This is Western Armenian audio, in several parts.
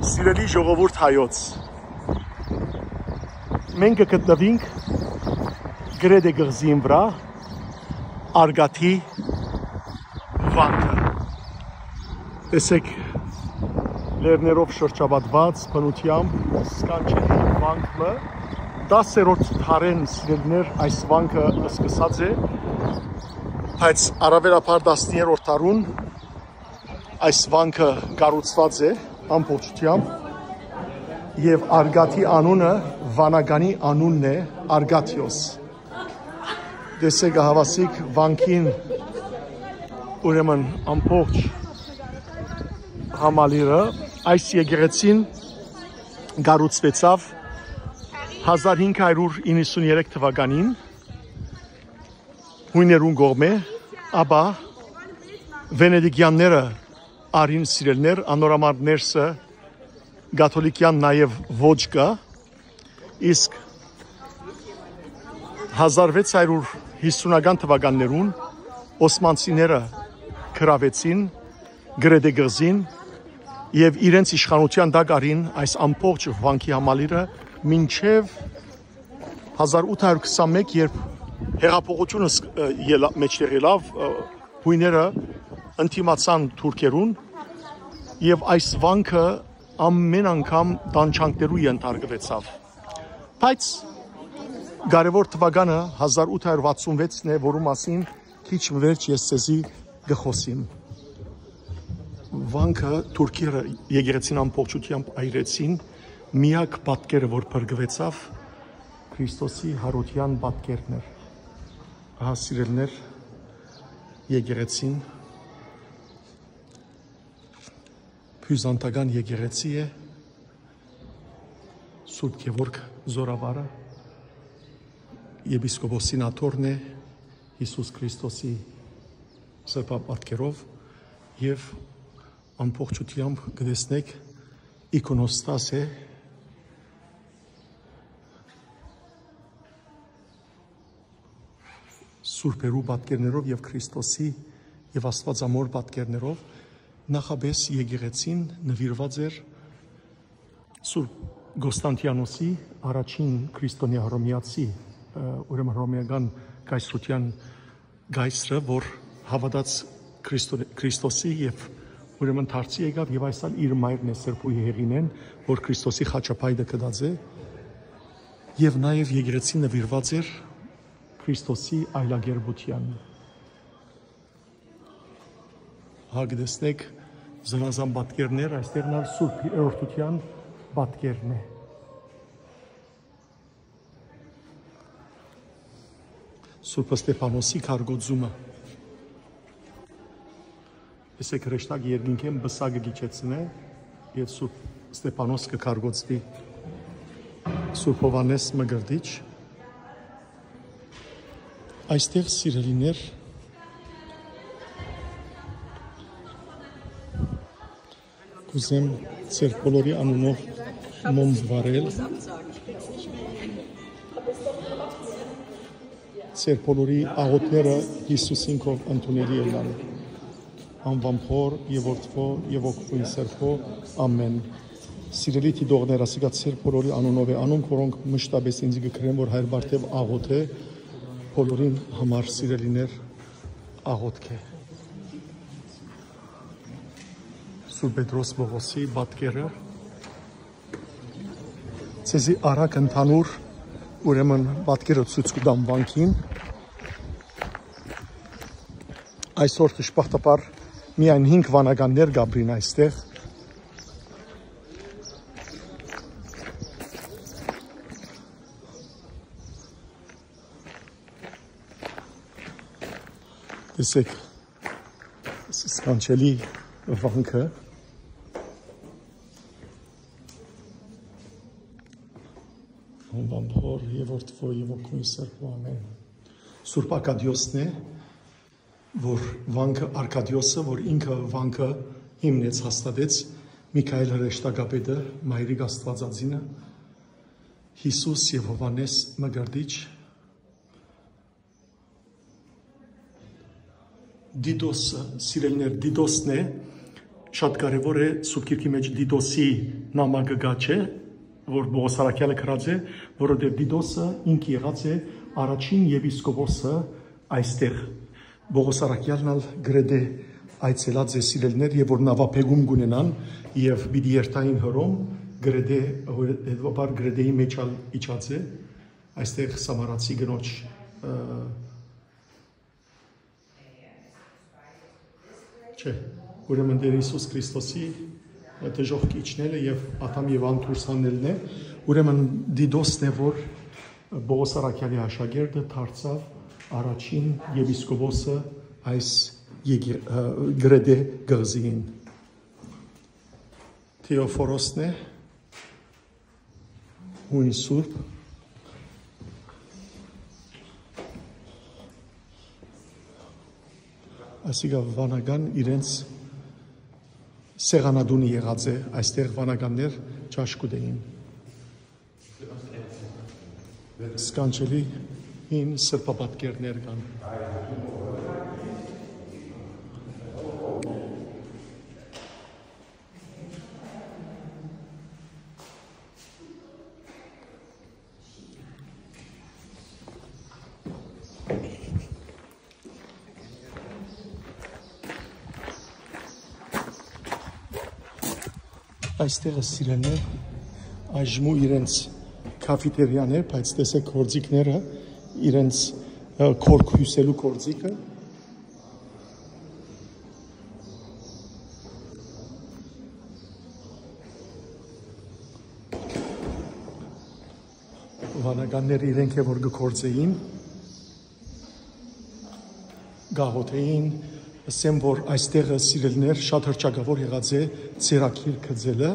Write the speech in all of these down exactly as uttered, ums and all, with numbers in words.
Սիրելի ժողովուրդ հայոց, մենք կը գտնուինք Կրետէ կղզին վրայ, Արկադի վանքը։ Տեսեք, լեռներով շրջապատուած բնութեամբ սքանչելի վանք մը, տասերորդ դարէն, սիրելիներ, այս վանքը սկսած է, բայց առաւելաբար տասներորդ դարուն այս վանքը կառուցուած է ամբողջութեամբ, եւ Արկադի անունը վանականի անունն է, Արկադիոս։ Տեսեք, ահաւասիկ վանքին, ուրեմն, ամբողջ համալիրը, այս եկեղեցին կառուցուեցաւ հազար հինգ հարյուր իննսուն երեք թուականին, յոյներուն կողմէ, ապա վենետիկեանները առին, սիրելիներ, անոր համար ներսը կաթոլիկեան նաեւ ոչ կայ, իսկ հազար վեց հարյուր հիսունական թուականներուն օսմանցիները գրաւեցին Կրետէ կղզին եւ իրենց իշխանութեան տակ առին այս ամբողջ վանքի համալիրը մինչեւ հազար ութ հարյուր քսանմեկ, երբ հեղափոխությունը ս-, ը, ելա-, մէջտեղ ելաւ, ը, յոյները ընդդիմացան թուրքերուն, եւ այս վանքը ամեն անգամ տանջանքներու ենթարկուեցաւ։ Բայց կարեւոր թուականը հազար ութ հարյուր վաթսուն վեցն է, որու մասին քիչ մը վերջ ես ձեզի կը խօսիմ։ Վանքը թուրքերը եկեղեցին ամբողջութեամբ այրեցին, միակ պատկերը, որ փրկուեցաւ, Քրիստոսի յարութեան պատկերն էր։ Ահա, սիրելիներ, եկեղեցին, բիւզանդական եկեղեցի է, Սուրբ Գեորգ Զօրավարը, եպիսկոպոսին աթոռն է, Յիսուս Քրիստոսի սրբապատկերով, եւ ամբողջութեամբ կը տեսնէք, իկոնոստաս է, սուրբերու պատկերներով եւ Քրիստոսի եւ Աստուածամոր պատկերներով, նախապէս եկեղեցին նուիրուած էր Սուրբ Կոստանդիանոսի առաջին քրիստոնեայ հռոմեացի, ը, ուրեմն հռոմեական կայսրութեան կայսրը, որ հաւատաց Քրիստո-, Քրիստոսի եւ ուրեմն դարձի եկաւ, եւ այս ալ իր մայրն է Սրբոյի հեղինէն, որ Քրիստոսի խաչապայտը կդած է, եւ նաեւ եկեղեցին նուիրուած էր Քրիստոսի այլակերպութեան։ Հա, կտեսնէք զանազան պատկերներ, այստեղ ալ Սուրբ Երրորդութեան պատկերն է։ Սուրբ Ստեփանոսի քարկոծումը։ Տեսեք, հրեշտակ երկինքէն պսակը կիջեցնէ եւ Սուրբ Ստեփանոս կը քարկոծուի, Սուրբ Յովհաննէս Մկրտիչ։ Այստեղ, սիրելիներ, կուզեմ ձեր բոլորի անունով մոմ վառել։ Ձեր բոլորի աղօթքները Յիսուսին քով ընդունելի ըլլան։ Անվան Հօր եւ Որդւոյ եւ Հոգւոյն Սրբոյ։ Ամէն։ Սիրելի դիտողներ, ասիկա ձեր բոլորի անունով է, անոնք, որոնք մշտապէս ինձի կը գրեն, որ Հայր Բարթեւ աղօթ է, բոլորին համար, սիրելիներ, աղօթք է։ Սուրբ Պետրոս Պողոսի պատկերը։ Ձեզի արագ ընդհանուր, ուրեմն, պատկերը ցոյց կու տամ վանքին։ Այսօր, դժբախտաբար, միայն հինգ վանականներ կապրին այստեղ։ Տեսեք, ս-, սքանչելի վանքը։ Անվան Հօր եւ Որդւոյ եւ Հոգւոյն Սրբոյ։ Ամէն։ Սուրբ Արկադիոսն է, որ վանքը, Արկադիոսը, որ ինքը վանքը հիմնեց, հաստատեց, Միքայէլ հրեշտակապետը, Մայրիկ Աստուածածինը, Յիսուս եւ Յովհաննէս Մկրտիչ, Դիտոսը, սիրելիներ, Դիտոսն է, Շատ կարեւոր է Սուրբ Գիրքի մէջ Տիտոսի նամակը կայ, չէ՞, որ Պողոս առաքեալը գրած է, որովհետեւ Տիտոսը ինք եղած է առաջին եպիսկոպոսը այստեղ։ Պողոս առաքեալն ալ գրեթէ այցելած է, սիրելիներ, եւ որ նաւապեգում կ'ունենան եւ պիտի երթային Հռոմ, գրեթէ, հետեւաբար գրեթէի մէջ ալ իջած է, այստեղ Սամարացի կնոջ, ը, չէ, ուրեմն Տէր Յիսուս Քրիստոսի դժոխք իջնելը եւ Ադամ եւ Եվան դուրս հանելն է, ուրեմն Տիտոսն է, որ Պողոս առաքեալի աշակերտը դարձաւ առաջին եպիսկոպոսը այս եկե-, ը, գրեթէ կղզիին։ Թեոֆորոսն է, յոյն սուրբ, ասիկա վանական իրենց սեղանատունը եղած է, այստեղ վանականներ ճաշ կ'ուտէին։ Սքանչելի հին սրբապատկերներ կան։ Այստեղը, սիրելիներ, այժմու իրենց քաֆետերիան է, բայց տեսեք գործիքները, իրենց, ը, գորգ հիւսելու գործիքը։ Վանականները իրենք է որ կը գործէին, կ'աղօթէին, ասեմ որ այստեղը, սիրելիներ, շատ հռչակաւոր եղած է ձեռագիր գծելը,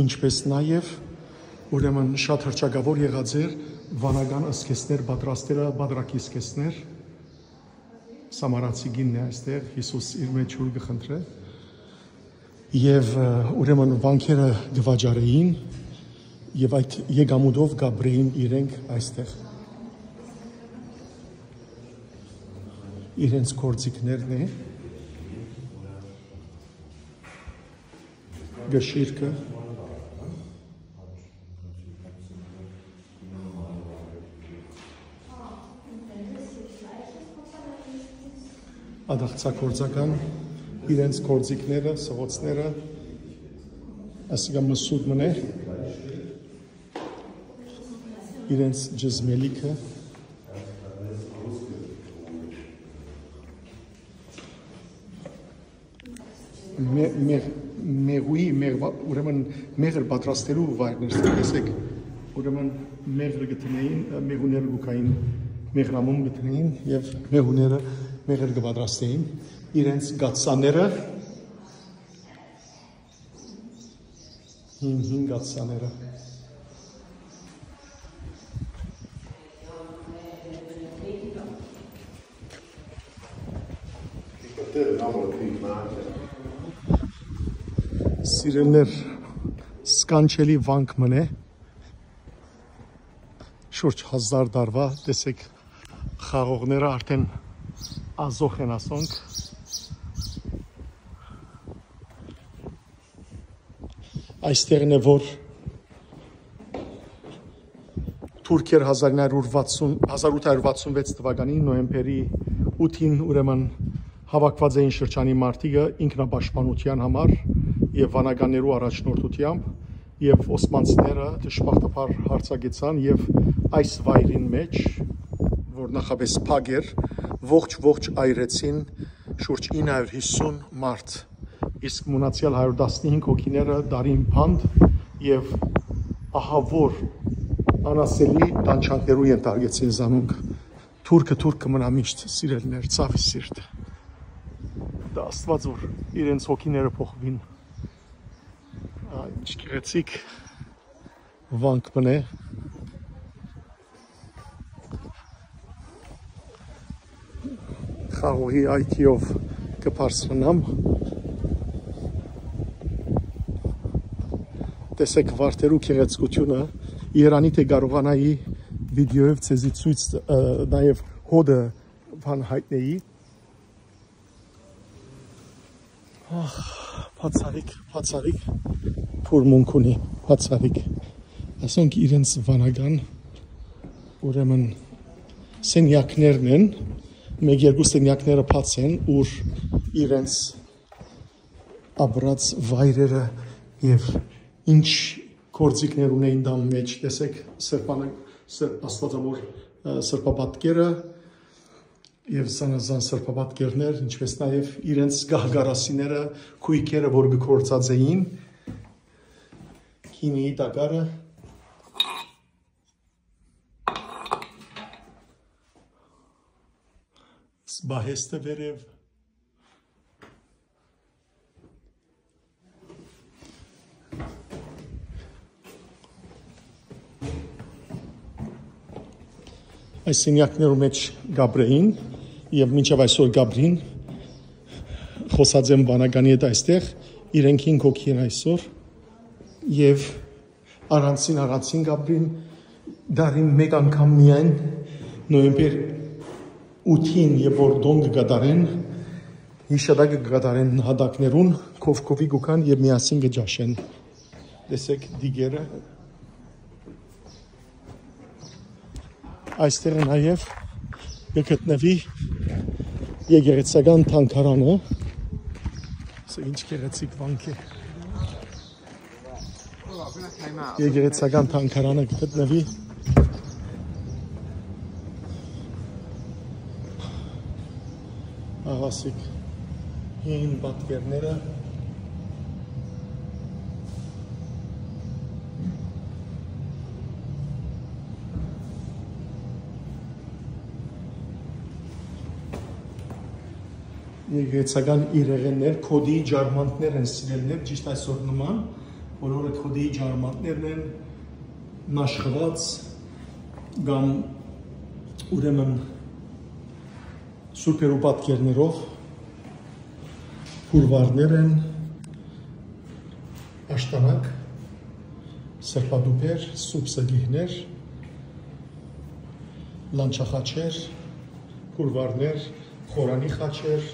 ինչպէս նաեւ, ուրեմն, շատ հռչակաւոր եղած էր վանական զգեստներ պատրաստելը, պատրակի զգեստներ։ Սամարացի կինն է այստեղ, Յիսուս իր մէջ ջուր կը խնդրէ։ Եւ, ը, ուրեմն վանքերը կը վաճառէին եւ այդ եկամուտով կ'ապրէին իրենք այստեղ։ Իրենց գործիքներն է, գշիրքը, ադաղցագործական իրենց գործիքները, սղոցները, ասիկա մսուտ մըն է, իրենց ջզմելիքը, մե-, մեղ-, մեղուի, մեղվա-, ուրեմն մեղր պատրաստելու վայրներ, տեսեք, ուրեմն մեղր կը դնէին, մեղուները կու գային, մեղրամում կը դնէին եւ մեղուները մեղր կը պատրաստէին, իրենց կաթսաները, հին, հին կաթսաները։ Սիրելիներ, սքանչելի վանք մըն է, շուրջ հազար տարուա, տեսեք, խաղողները արդեն ազոխ են ասոնք։ Այստեղն է, որ թուրքեր հազար ինը հարյուր վաթսուն, հազար ութ հարյուր վաթսուն վեց թվականի նոյեմբերի ութին, ուրեմն, հավաքված էին շրջանի մարդիկը ինքնապաշտպանության համար եւ վանականներու առաջնորդությամբ, եւ օսմանցիները դժբախտաբար յարձակեցան եւ այս վայրին մէջ, որ նախապես փակ էր, ողջ-ողջ այրեցին շուրջ ինը հարյուր հիսուն մարդ, իսկ մնացեալ հարյուր տասնհինգ հոգիները դարին բանտ, եւ ահա որ անասելի տանջանքներու ենթարկեցին զանոնք։ Թուրքը թուրք կը մնայ միշտ, սիրելիներ, ցաւի սիրտ։ Դա Աստուած որ իրենց հոգիները փոխուին։ Ա, ինչ գեղեցիկ վանք մըն է։ Խաղողի այգիով կը բարձրանամ։ Տեսեք վարդերու գեղեցկությունը, երանի թէ կարողանայի վիդեոյով ձեզի ցոյց, ը, նաեւ հոտը բան յայտնեի։ Ահ, Բացառիկ, բացառիկ բուրմունք ունի, բացառիկ։ Ասոնք իրենց վանական, ուրեմն, սենյակներն են, մէկ երկու սենյակները բաց են, ուր իրենց ապրած վայրերը եւ ինչ գործիքներ ունեին տան մեջ, տեսեք, սրբանը, սր-, Աստուածամոր, ը, սրբապատկերը, եւ զանազան սրբապատկերներ, ինչպէս նաեւ իրենց գահ կարասիները, գոյքերը, որ կը գործածէին, գինիի տակառը, զբահեստը վերեւ, այս սենյակներու մէջ կ'ապրէին եւ մինչեւ այսօր կ'ապրին, խօսած եմ վանականի հետ այստեղ, իրենք հինգ հոգի են այսօր եւ առանձին, առանձին կ'ապրին, դարին մէկ անգամ միայն նոյեմբեր ութին, երբ որ տոն կը կատարեն, յիշատակը կը կատարեն նահատակներուն, քովքովի կու գան եւ միասին կը ճաշեն։ Տեսեք դիգերը։ Այստեղ նաեւ կը գտնուի եկեղեցական թանգարանը։ Սա ինչ գեղեցիկ վանք է։ Եկեղեցական թանգարանը կը գտնուի։ Ահասիկ հին պատկերները։ Եկեղեցական իրեղեններ, քոդի ջարմանքներ են սիրելիներ, ճիշտ այսօր նման, բոլորը քոդի ջարմանքներն են, նաշխուած կամ ուրեմն սուրբերու պատկերներով, փուրվարներ են, աշտանակ, սրբատուփեր, սուրբ սգիհներ, լանջախաչեր, փուրվարներ, խորանի խաչեր,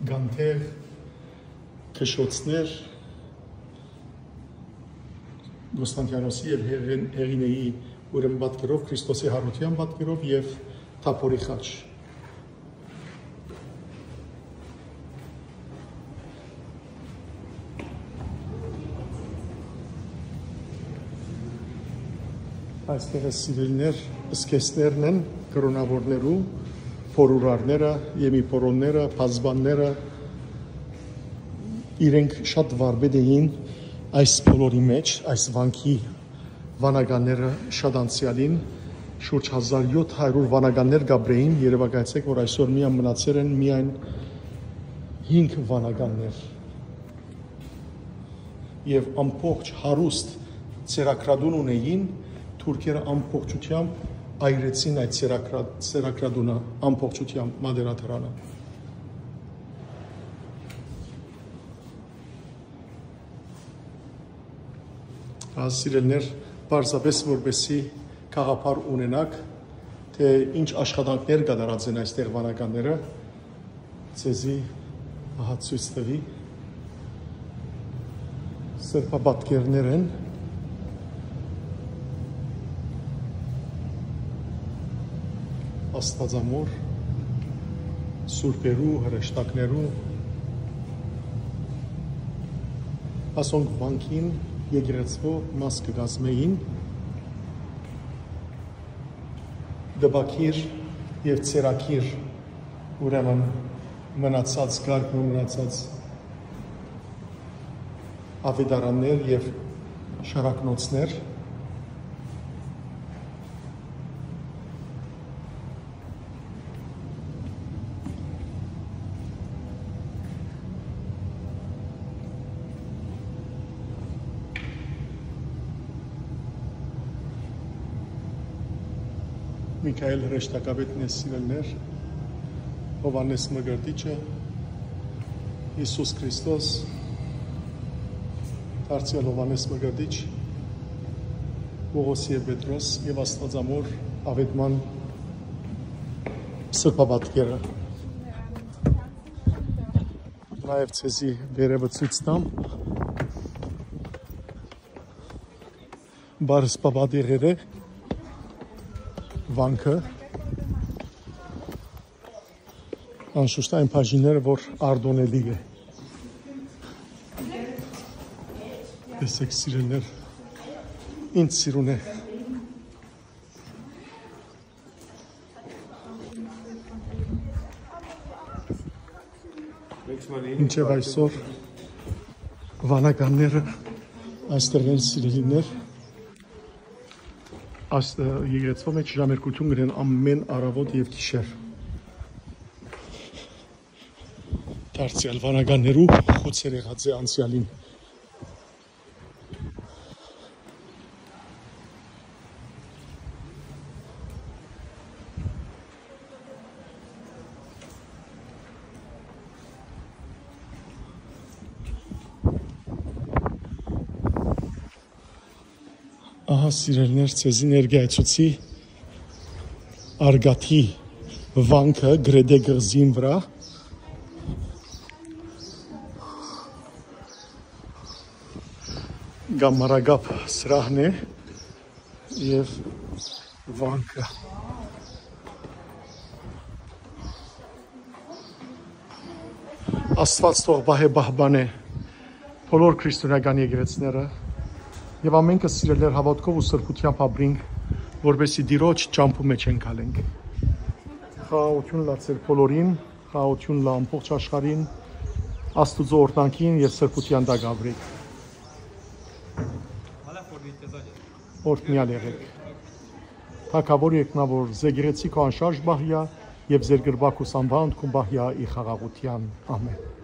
գանթեր, քշոցներ, Կոստանդիանոսի եւ Հեղին-, Հեղինեի ուրեմն պատկերով, Քրիստոսի Յարութեան պատկերով եւ Թափորի խաչ։ Այստեղ է սիրելիներ, սկեսներն են կրոնավորներու, փորուրարները, եմիփորոնները, բազբանները, իրենք շատ վարպետ էին այս բոլորի մեջ, այս վանքի վանականները շատ անցեալին, շուրջ հազար յոթ հարիւր վանականներ կ'ապրէին, երեւակայեցէք, որ այսօր միայն մնացեր են միայն հինգ վանականներ։ Եւ ամբողջ հարուստ ցերակրատուն ունէին, թուրքերը ամբողջությամբ այրեցին այդ ցերակրա-, ցերակրատունը, ամբողջությամբ մատերադարանը։ Սիրելիներ, պարզապէս որպեսի գաղափար ունենաք, թէ ինչ աշխատանքներ կատարած են այստեղ վանականները, ձեզի ահա ցոյց տուի։ Սրբապատկերներ են Աստուածամոր, սուրբերու, հրեշտակներու, ասոնք վանքին եկեղեցւոյ մաս կը կազմէին, դպագիր եւ ծերագիր, ուրեմն մնացած, կարգ մը մնացած աւետարաններ եւ շարակնոցներ։ Միքայել հրեշտակապետն է, սիրելիներ, Յովհաննէս Մկրտիչը, Յիսուս Քրիստոս, դարձեալ Յովհաննէս Մկրտիչ, Պողոս եւ Պետրոս եւ Աստուածամոր աւետման սրբապատկերը։ Նաեւ ձեզի վերեւը ցոյց տամ։ Բարսպապատեղերը, վանքը, անշուշտ այն բաժինները, որ արտոնելի է։ Տեսեք, սիրելիներ, ինձ սիրուն է։ Մինչեւ այսօր վանականները այստեղ են, սիրելիներ, աս-, ը, եկեղեցւոյ մէջ ժամերգութիւն կ'ընեն ամէն առաւօտ եւ գիշեր։ Դարձեալ վանականներու խուցեր եղած է անցեալին։ Ահա, սիրելիներ, ձեզի ներկայացուցի Արգաթի վանքը Գրեդէ կղզին վրայ, կամ Մարագապ սրահն է եւ վանքը։ Աստուած թող պահէ պահպանէ բոլոր քրիստոնեական եկեղեցիները եւ ամէնքը, սիրելիներ, հաւատքով ու սրբութեամբ ապրինք, որպեսզի Տիրոջ ճամբու մէջ ենք ալենք։ Խաղաղութիւն լացեր բոլորին, խաղաղութիւն լա ամբողջ աշխարհին, Աստուծոյ օրհնանքին եւ սրբութեան տակ ապրեք։ Օրհնեալ եղեք։ Թագաւոր երկնաւոր, զեկեղեցի քո անշարժ պահյա եւ զերկրպագ ու սամբանդ քուն պահյա ի խաղաղութեան։ Ամէն։